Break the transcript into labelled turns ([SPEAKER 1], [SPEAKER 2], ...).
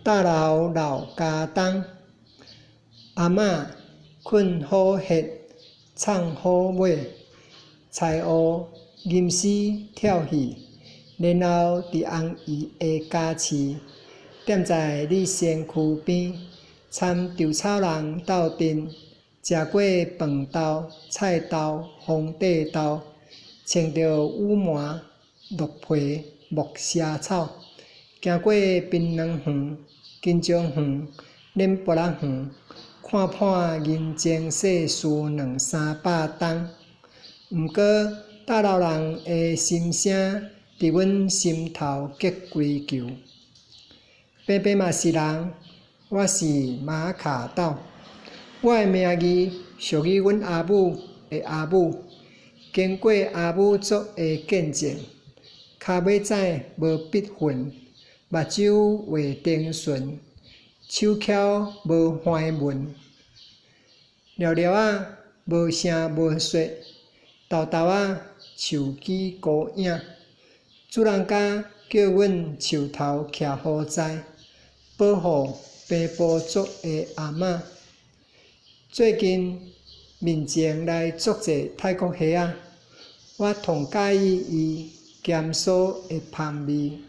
[SPEAKER 1] 罩樓老家東。阿嬤睏好歇，藏好尾，猜烏吟詩跳戲，然後佇紅姨的加持，踮在你身軀邊，參稻草人鬥陣，食過飯豆、菜豆、皇帝豆，穿著羽毛、鹿皮、木蛇草，行過檳榔園、金鐘園、碾栵仔園，看破人情世事兩三百冬。毋過，罩樓人的心聲，佇阮心頭結幾球。平平嘛是人，我是馬卡豆。我的名字屬於阮阿母的阿母，經過阿母做的見證，跤尾指無筆痕，目睭畫燈唇，手巧無橫紋，蹺蹺仔無聲無說，沓沓仔樹枝孤影。主人家叫阮樹頭徛雨在，保護平埔族的阿嬤。最近面前來足濟泰國蝦仔，我上佮意伊鹹酥的芳味。